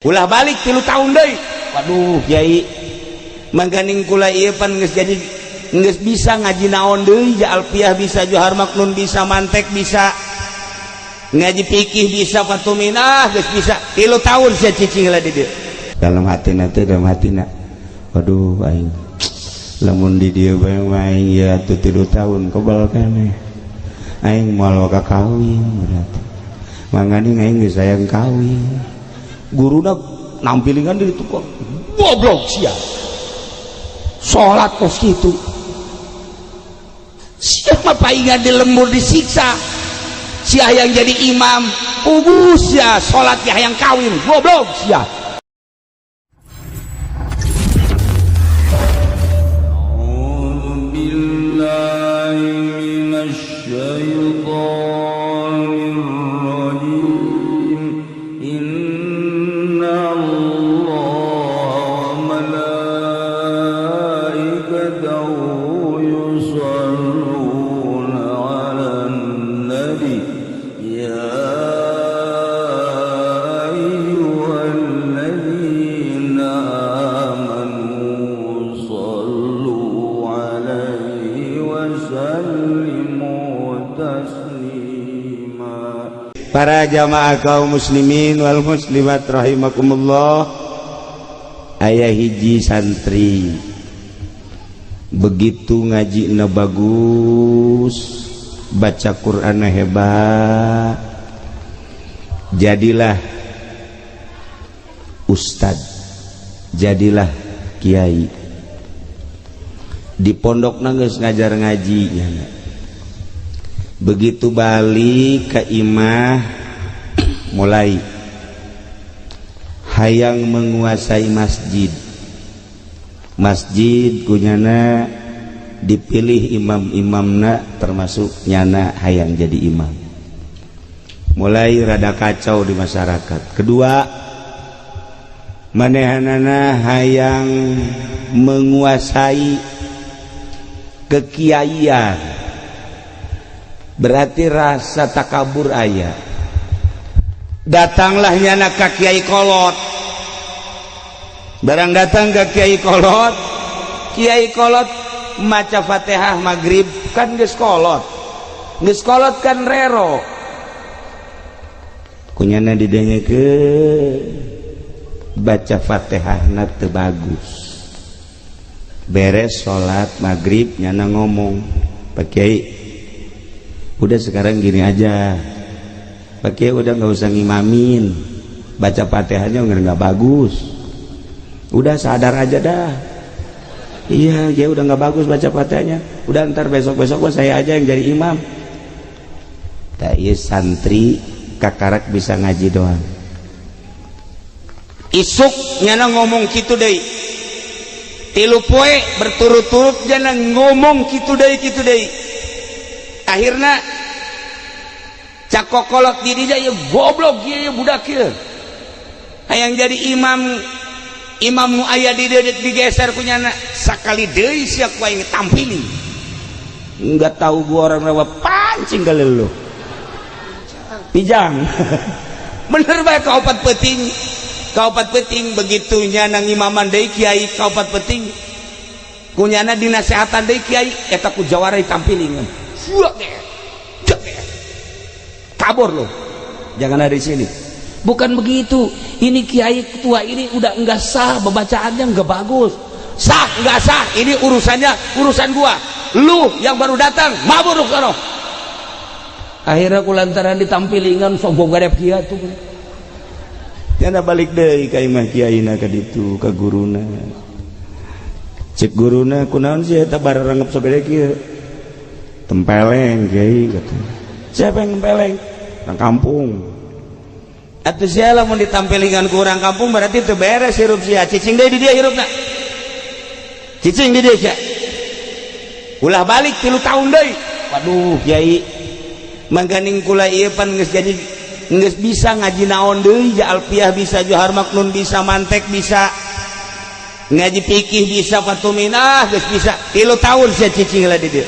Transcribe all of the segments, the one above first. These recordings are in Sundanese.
Ulah balik 3 tahun deui. Waduh, Kiai, mangkaning kula ieu pan geus jadi, geus bisa ngaji naon deui, ja alfiah bisa, johar maknun bisa, mantek bisa, ngaji fikih bisa, fatuminah geus bisa. 3 tahun sia cicing lah di dieu. Dalam hati nanti, dalam hati, waduh, aing lamun di dieu bae aing ya tuh 3 tahun kebal keneh, aing moal ka kawin. Berarti mangani aing geus sayang kawin. Guruna nampilingan di itu kok, "Goblok sia, salat kos kitu siapa paingan di lembur disiksa sia, yang jadi imam ugus sia, salat yang kawin, goblok sia." أعوذ بالله من الشيطان الرجيم. إن الله وملائكته يصلون على النبي يا أيها الذين آمنوا صلوا عليه وسلموا تسليما. Para jamaah kaum muslimin wal muslimat rahimakumullah, aya hiji santri begitu ngaji na bagus, baca Quran hebat, jadilah ustad, jadilah kiai di pondok, geus ngajar ngaji nya. Begitu balik ke imah, mulai hayang menguasai masjid. Masjid kunyana dipilih imam-imamna, termasuk nyana hayang jadi imam. Mulai rada kacau di masyarakat. Kedua, manehanana hayang menguasai kekiaian, berarti rasa takabur aya. Datanglah nyana ka kiai kolot. Barang datang ke kiai kolot, kiai kolot maca Fatihah maghrib, kan geus kolot, geus kolot kan rero kunyana didenge baca Fatihah na teu bagus. Beres salat maghrib, nyana ngomong, "Pak Kiai, udah, sekarang gini aja, Pak Kiai udah nggak usah ngimamin, baca Fatihahnya nggak bagus. Udah, sadar aja dah. Iya ya, udah nggak bagus baca Fatihahnya. Udah, ntar besok besok gua saya aja yang jadi imam." Tak, iya, santri kakarak bisa ngaji doang. Isuk nyana ngomong gitu deh. 3 poe berturut-turut nyana ngomong gitu deh, gitu deh. Akhirnya cak kokolot di dia, "Ya goblok ya, budak ya, hayang jadi imam, imam nu aya di dieu digeser kunyana." Sakali deui sia ku aing tampili, "Enggak tahu gua orang rawa pancing kali lu pijang." Bener bae, kaopat peuting, kaopat peuting begitu nyana ngimaman deui kiai. Kaopat peuting kunyana dinasehatan deui kiai eta, ku jawara ditampilingan, "Kabur lo, jangan ada di sini." "Bukan begitu, ini kiai ketua ini udah enggak sah, bacaannya enggak bagus." "Sah enggak sah ini urusannya urusan gua. Lu yang baru datang, mabur lu sono." Akhirnya kulantaran ditampilingan sombong gadep kieu tuh, nyana balik deui ka imah kiaina ka ditu ka guruna. Cek guruna, "Kunaon sih eta bararangep sagede kieu?" "Tempeleng, Kiai," kata. "Siapa yang tempeleng?" "Orang kampung." "Atuh sia lamun ditampilingan ku orang kampung, berarti teu beres hirup sia. Cicing deui di dieu hirupna, cicing di dieu sia. Ulah balik 3 tahun deui." Waduh, Kiai, mangkaning kula ieu pan geus jadi, geus bisa ngaji naon deui, ja alfiah bisa, johar maknun bisa, mantek bisa, ngaji fikih bisa, fatuminah geus bisa. 3 tahun sia cicing lah di dieu.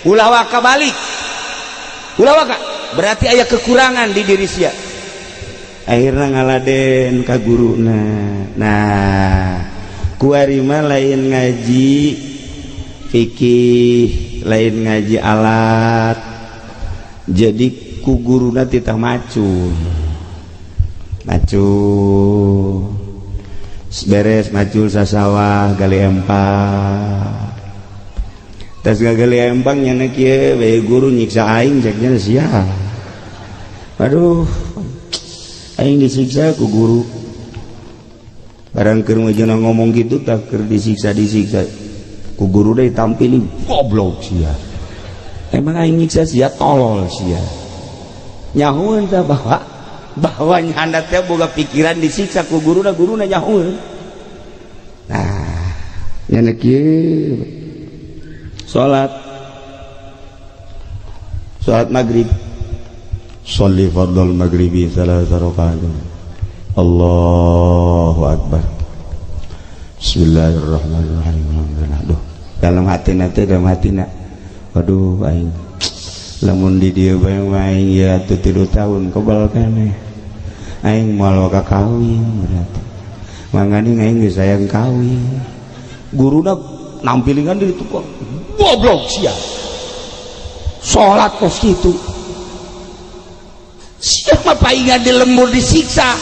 Ulah waka balik, ulah waka." Berarti aya kekurangan di diri sia. Akhirnya ngaladen ka guruna. Nah, kuari mah lain ngaji fikih, lain ngaji alat. Jadi ku guruna titah macul. Macul. Beres macul sasawah gali empang. Tas gali empang nyana kieu bae guru nyiksa aing ceknya sia. Aduh, aing disiksa ku guru. Barang keur mujuna ngomong gitu tak keur disiksa-disiksa ku guru deui tampilin goblok sia. Emang aing nyiksa sia tolol sia. Nyahueun tah bahwa nyanda teh boga pikiran disiksa ku guruna, guruna nyahueun. Nah, nyana kieu salat salat maghrib, sholli fardhal maghribi tsalatsa rakaat. Allahu akbar. Bismillahirrahmanirrahim. Alhamdulillah. Duh, dalam hatina teh, dalam hatina. Waduh aing lamun di dieu bae aing ya 3 tahun kebal keneh. Aing moal ka kawin berarti. Mangani aing geus hayang kawin. Guruna nampilingan di tukang. Goblok sia. Salat kos kitu. Siapa paingan di lembur disiksa.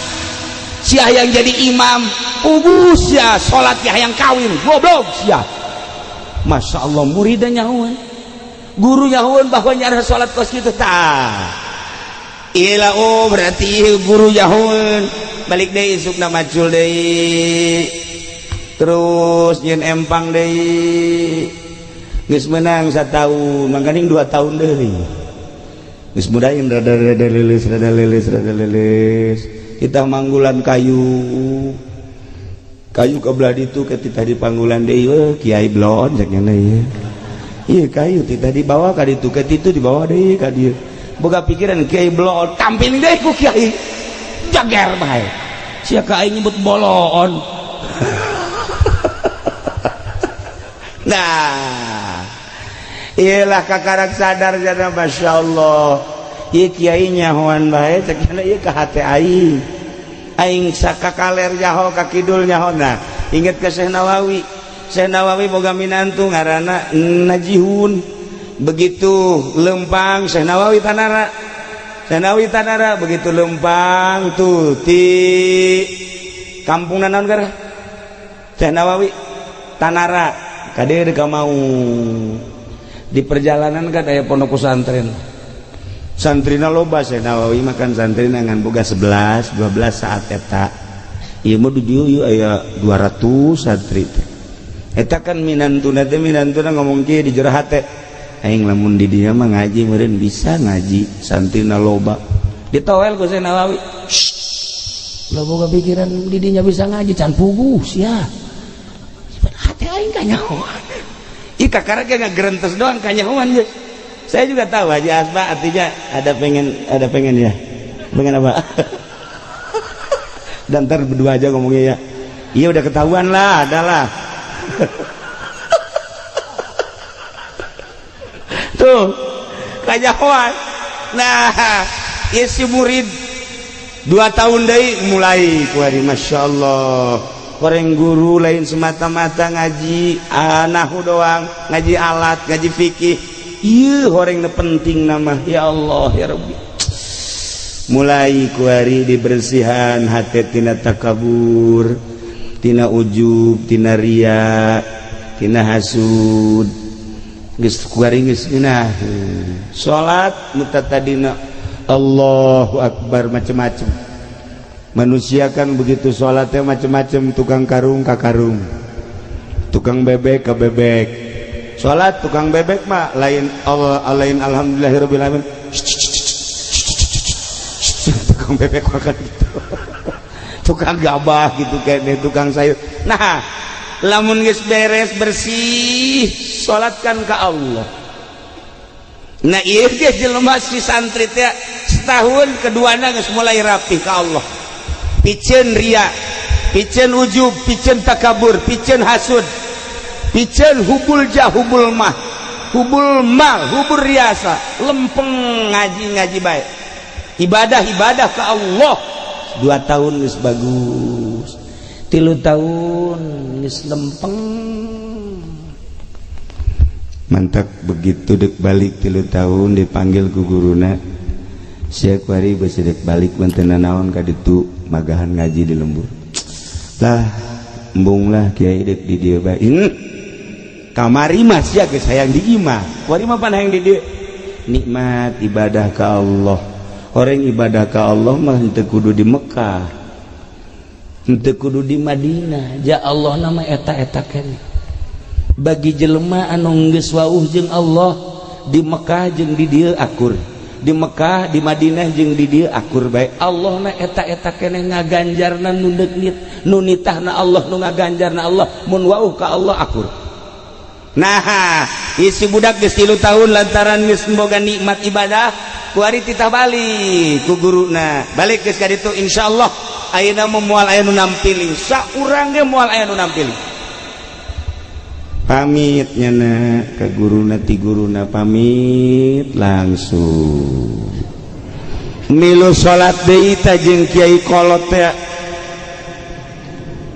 Sia yang jadi imam, ugus sia salat hayang kawin, goblok sia. Masya Allah muridnya nyahuan. Guru nyahuan bahwa nyara salat kos kitu tah. Ila oh berarti guru nyahuan. Balik deui isukna macul deui. Terus nyeun empang deui. Geus menang satahun, mangkaning 2 tahun deui. Geus mudahin rada rada leuleus, rada leuleus, rada leuleus. Kita manggulan kayu. Kayu ke belah ditu ke titah di panggulan deui we kiai blon cek nya ieu. Ieu kayu titah dibawa ka ditu ke ditu dibawa deui ka dieu. Boga pikiran kiai blon tampil deui ku kiai. Jager bae. Sia ka aing nyebut bolon. Nah, iyalah kakarak sadar jana masya Allah. Ieu kiai nyahoan bae cek nya ieu ka hate aing. Aing sakakaler nyaho ka kidul nyaho. Nah, inget ke Syekh Nawawi. Syekh Nawawi boga minantu ngaranna Najihun. Begitu lempang Syekh Nawawi tanara. Syekh Nawawi tanara begitu lempang tuh ti kampung naon gara? Syekh Nawawi tanara kade ka mau di perjalanan kan aya pondok pesantren. Santrina loba Syekh Nawawi makan santrina ngan boga 11 12 saat eta. Ieu mah di dieu ieu aya 200 santri teh. Eta kan minantuna teh minantuna ngomong kieu di jero hate. Aing lamun di dieu mah ngaji meureun bisa ngaji santrina loba. Ditoel ku Syekh Nawawi. Lah boga pikiran di dinya bisa ngaji can puguh sia. Hate aing kanyahoan. Ih kakara ge ngagerentes doang kanyahoan geus. Saya juga tahu Haji Asma artinya ada pengen ya. Pengen apa? Dan ntar berdua aja ngomongnya ya. Iya udah ketahuan lah, adalah. Tuh, kanyahoan. Nah, ya si murid 2 tahun deui mulai kuari Masya Allah. Koreng guru lain semata-mata ngaji nahu doang, ngaji alat, ngaji fikih. Ieu horeng penting nama ya Allah ya Rabbi. Mulai kuari dibersihan hati tina takabur, tina ujub, tina ria, tina hasud. Geus kuari geus ngeunah. Salat nu tadina Allahu akbar macem-macem. Manusia kan begitu salatnya macem-macem, tukang karung ka karung, tukang bebek ka bebek. Salat tukang bebek mah lain Allah lain alhamdulillahirabbil alamin. Tukang bebek makan gitu. Tukang gabah gitu kayaknya, tukang sayur. Nah, lamun geus beres bersih, salatkan ka Allah. Nah, ieu ge jelema si santri teh setahun keduana geus mulai rapih ka Allah. Piceun ria, piceun ujub, piceun takabur, piceun hasud. Piceun hubul jah, hubul mah, hubul mal, hubul riasa, lempeng ngaji-ngaji baik. Ibadah-ibadah ke Allah. 2 tahun geus bagus, 3 tahun geus lempeng. Mantap. Begitu dek balik 3 tahun, dipanggil ku guruna, "Sia kuari besi dek balik menten naon ka ditu magahan ngaji di lembur?" "Lah, embung lah, Kiai, dek di dieu bae." Kamari mah sia geus hayang di imah, kuari mah pan hayang di dieu. Nikmat ibadah ka Allah. Orang ibadah ka Allah mah henteu kudu di Mekah, henteu kudu di Madinah. Ja Allah nama eta-eta keneh. Bagi jelema anu geus wauh jeung Allah, di Mekah jeung di dieu akur, di Mekah, di Madinah jeung di dieu akur bae. Allah na eta-eta keneh ngaganjarna nu deuk nu nitahna Allah, nu ngaganjarna Allah. Mun wauh ka Allah akur. Nah, isi budak geus 3 tahun, lantaran geus boga nikmat ibadah, kuari titah balik ku guruna. "Balik geus ka ditu, insyaallah ayeuna mah moal aya nu nampiling, saurang ge moal aya nu nampiling." Pamit nyana ke guruna, ti guruna pamit, langsung milu salat deui ta jeung kiai kolot teh.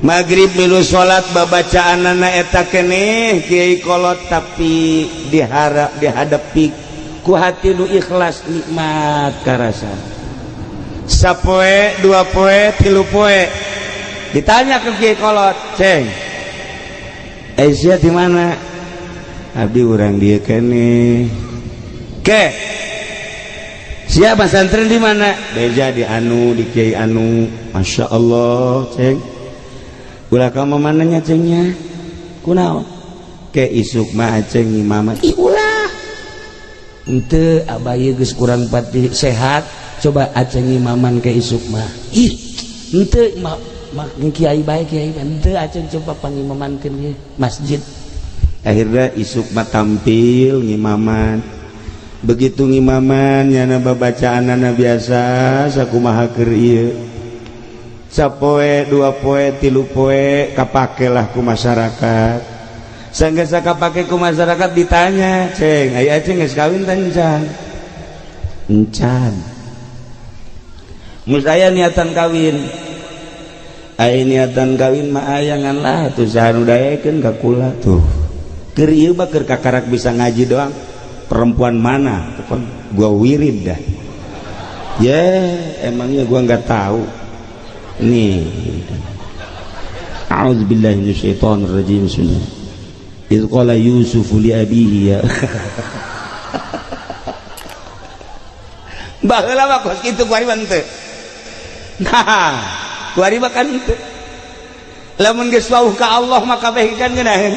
Maghrib milu salat, babacaanana eta keneh kiai kolot, tapi diharap dihadapi ku hati nu ikhlas, nikmat karasa. Sapoe, 2 poe, 3 poe, ditanya ke kiai kolot, "Ceng, Aisyah di mana?" "Abdi urang dieu keneh." "Ke siapa santren di mana?" "Beja di anu, di kiai anu." "Masya Allah, Ceng. Ulah kamu mananya, Cengnya kunaon? Ke isuk mah Aceng imamat." "Ih, ulah, ente abaye geus kurang pati sehat, coba Aceng imaman ke isuk mah." "Ih, ente ma, ma kiai bae, kiai ente Aceng coba pangimamankeun ye masjid." Akhirnya isuk mah tampil ngimaman. Begitu ngimaman, nyana babacaanana biasa sakumaha keur ieu. Sapoe, 2 poe, 3 poe, kapakelah ku masyarakat. Sanggeus kapake ku masyarakat, ditanya, "Ceng, aya Aceng geus kawin teh encan?" "Encan." "Mus aya niatan kawin?" "Aya niatan kawin mah aya, ngan lah tuh saha nu daekeun ka kula tuh. Keur ieu mah keur kakarak bisa ngaji doang. Perempuan mana gua wirid dah." "Ya, emangnya gua nggak tahu nih." A'udzubillahi minasyaitonir rajim. Bismillah. Idz qala Yusuf li abihi ya. Baheula mah kos kitu, kuari mah henteu. Nah, kuari mah kan henteu. Lamun geus wauh ka Allah mah kabeh kan ngeunaheun.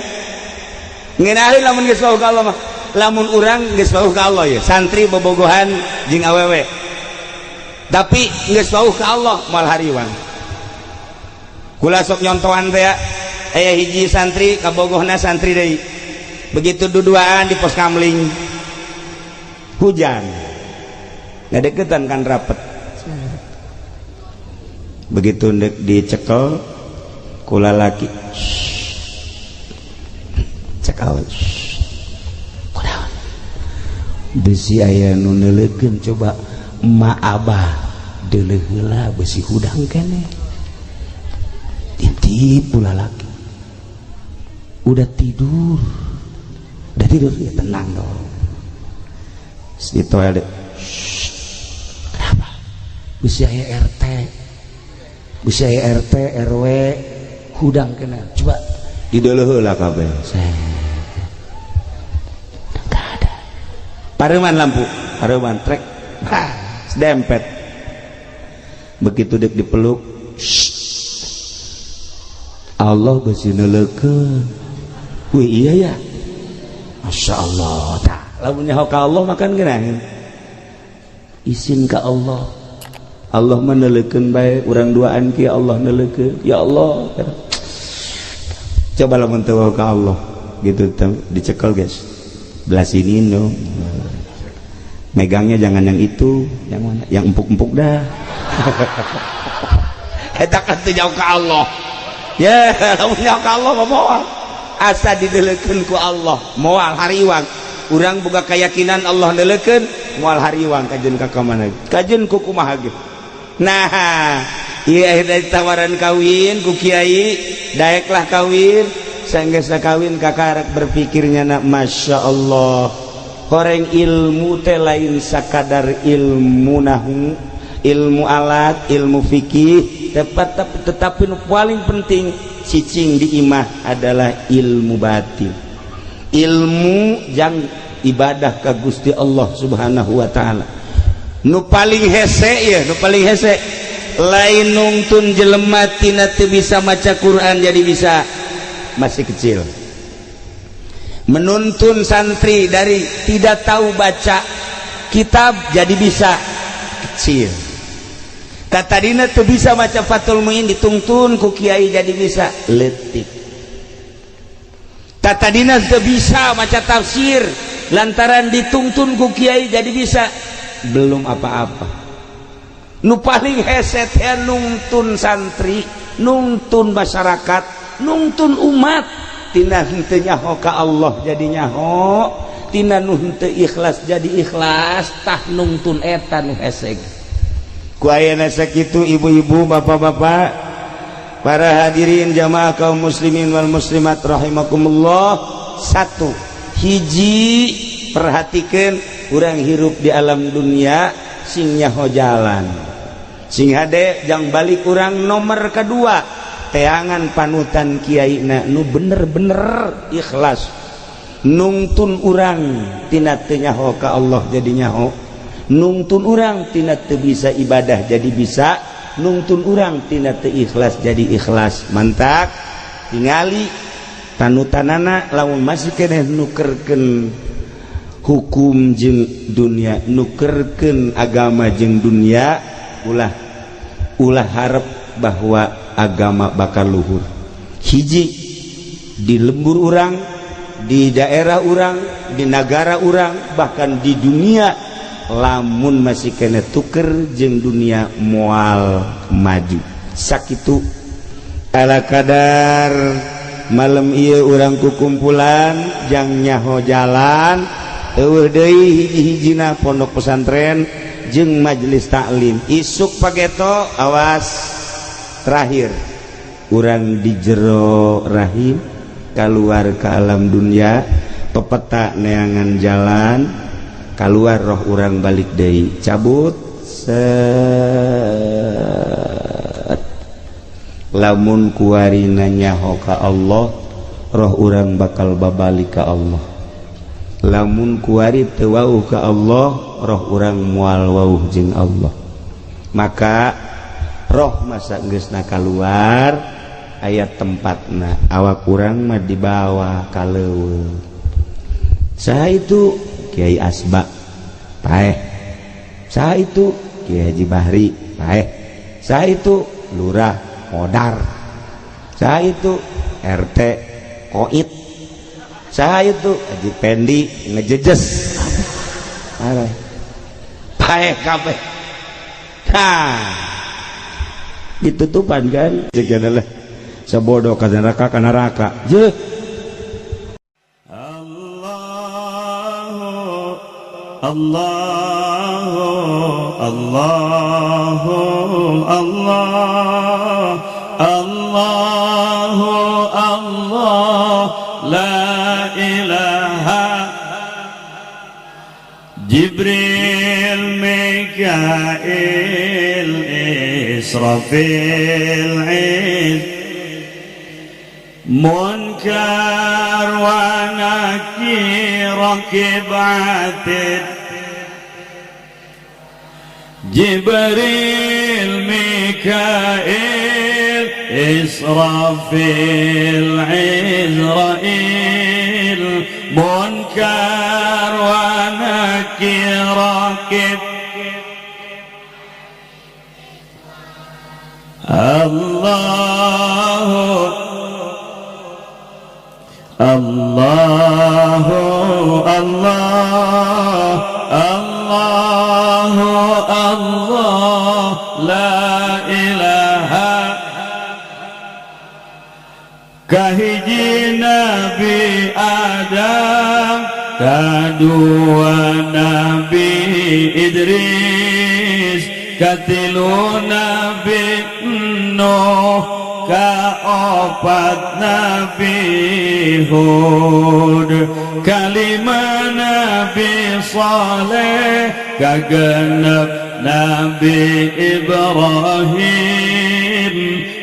Ngeunaheun lamun geus wauh ka Allah mah. Lamun urang geus wauh ka Allah ya, santri bobogohan jeung awewe. Tapi geus wauh ka Allah moal hariwang. Kula sok nyontohan teh, aya hiji santri kabogohna santri deui. Begitu duduaan di pos kamling, hujan. Ngadeukeutan kan rapet. Begitu ndek dicekel kula laki, Cekel. Kunaon? Besi aya nu neuleukeun. Coba emak abah deuleuh heula, besi hudang keneh. Titip pula laki. Udah tidur. Udah tidur ya, tenang dong. Di toilet. Kenapa? Besi aya RT. Besi aya RT, RW, hudang kena. Coba Dideuleuh heula kabeh. Enggak ada. Pareman lampu, pareman trek. Hah, dempet. Begitu dek dipeluk, Allah besi neuleukeun. Wih, iya ya. Masya Allah. Tah, lamun nyaho ka Allah makan geunaheun. Isin ka Allah. Allah mah neuleukeun bae urang duaan ki, Allah neuleukeun. Ya Allah. Coba lamun teu ka Allah gitu dicekel, guys. Belah sini dong. Megangnya jangan yang itu, Yang mana? Yang empuk-empuk dah. Eta kan teu jauh ka Allah. Ya, lamun nyaho ka Allah mah moal. Asa dideleukeun ku Allah, moal hariwang. Urang boga keyakinan Allah neuleukeun, moal hariwang kajeun ka mana. Kajeun ku kumaha ge. Nah, Iya, akhirnya tawaran kawin ku kiai, daeklah kawin. Sanggeusna kawin, kakarek berpikirnya nak, Masya Allah, horeng ilmu teh lain sakadar ilmu nahu, ilmu alat, ilmu fikih tepat, tetapi nu paling penting cicing di imah adalah ilmu batin, ilmu jang ibadah ke Gusti Allah Subhanahu wa Ta'ala. Nu paling hese ya, nu paling hese lain nungtun jelema tina teu bisa maca Quran jadi bisa, masih kecil. Menuntun santri dari tidak tahu baca kitab jadi bisa, kecil. Katadina tuh bisa maca Fathul Muin, ditungtun ku kiai jadi bisa, letik. Katadina tuh bisa maca tafsir, lantaran ditungtun ku kiai jadi bisa, belum apa-apa. Nu paling hese teh nungtun santri, nungtun masyarakat, nungtun umat tina henteu nyaho ka Allah jadi nyaho, tina nu henteu ikhlas jadi ikhlas. Tah, nungtun eta nu hese. Ku ayeuna sakitu, ibu-ibu, bapak-bapak, para hadirin jamaah kaum muslimin wal muslimat rahimakumullah. Satu hiji, perhatikan, urang hirup di alam dunia sing nyaho jalan, sing hade jang balik urang. Nomor kedua, teangan panutan kiai na nu bener-bener ikhlas nungtun urang tina teu nyaho ka Allah jadi nyaho, nungtun urang tina teu bisa ibadah jadi bisa, nungtun urang tina teu ikhlas jadi ikhlas. Mantak tingali panutanana. Lamun masih keneh nukerkeun hukum jeung dunia, nukerkeun agama jeung dunia, ulah ulah harap bahwa agama bakal luhur. Hiji, di lembur urang, di daerah urang, di negara urang, bahkan di dunia, lamun masih keneh tuker jeung dunia, moal maju. Sakitu ala kadar malam ieu urang kukumpulan jang nyaho jalan. Euweuh deui hiji-hijina pondok pesantren jeung majelis taklim. Isuk pageto, awas, terakhir urang di jero rahim keluar ke alam dunia, pepeta neangan jalan keluar, roh urang balik deui, cabut set. Lamun kuari nyaho ka Allah, roh urang bakal babalik ka Allah. Lamun kuari teu wauh ka Allah, roh urang moal wauh jeung Allah. Maka roh masa geusna keluar aya tempatna, awak urang mah dibawa ka leuweung. Saha itu? Kiai Asba, paeh. Saha itu? Kiai Haji Bahri, paeh. Saha itu? Lurah modar. Saha itu? RT koit. Saha itu? Haji Pendi ngejejes, paeh kabeh. Nah, ditutupan kan jika adalah sebodoh ka neraka, ka neraka je. Allah Allah Allah Allah Allah Allah la ilaha. Jibril, Mikail, Israfil, Iz Munkar wa Nakir, Rakib, Atid. Jibril, Mikail, Israfil, Izrail, Munkar wa Nakir, Rakib. Allah Allah Allah Allah Allah la ilaha. Kahiji Nabi Adam, kadua Nabi Idris, katilu Nabi Nuh, kaopat Nabi Hud, kalima Nabi Saleh, kagenep Nabi Ibrahim,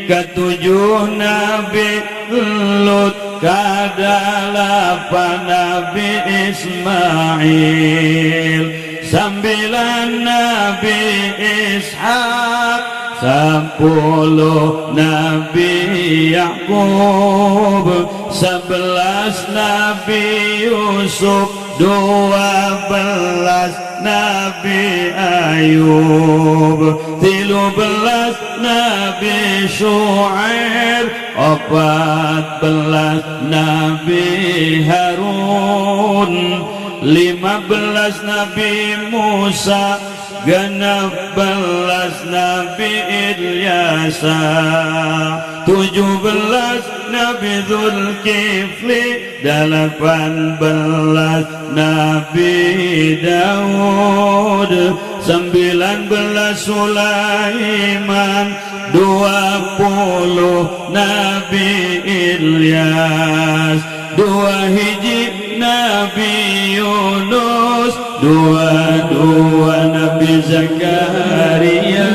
ketujuh Nabi Lut, kadalapan Nabi Ismail, 9 Nabi Ishak, 10 Nabi Yakub, 11 Nabi Yusuf, 12 Nabi Ayub, 13 Nabi Shu'aib, 14 Nabi Harun, 15 Nabi Musa, 16 Nabi Ilyasa, 17 Nabi Zulkifli, 18 Nabi Daud, 19 Sulaiman, 20 Nabi Ilyas, 2 hiji Nabi Yunus, 22 Nabi Zakaria,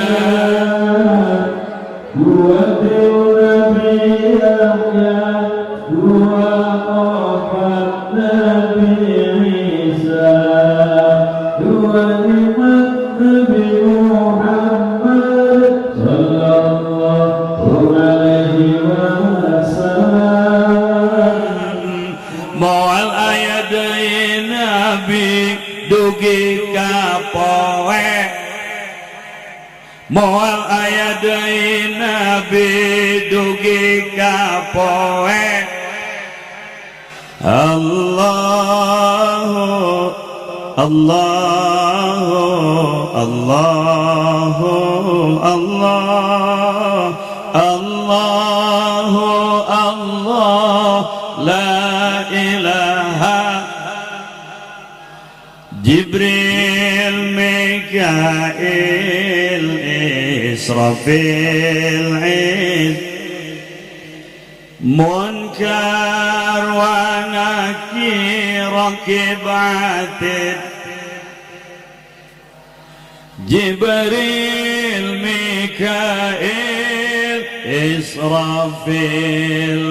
23 Nabi Yahya, 24 Nabi Isa, 25 Nabi Muhammad sallallahu alaihi wasallam. Moal aya deui nabi dugi ka poe, moal aya deui nabi dugi ka poe. Allahu Allahu Allahu Allah Allahu Allah la ilaha. Jibril, Mikail, Israfil, Munkar wa Nakir, Rakib Atid, Jibril, Mikail, Israfil,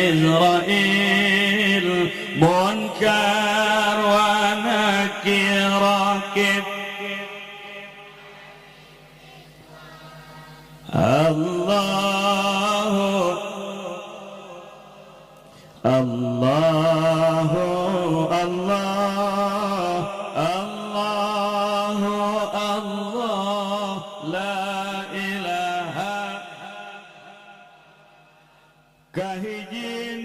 Izrail, Munkar wa Nakir, Rakib. Allahu Allahu Allah Allahu Allah la ilaha. Kahiji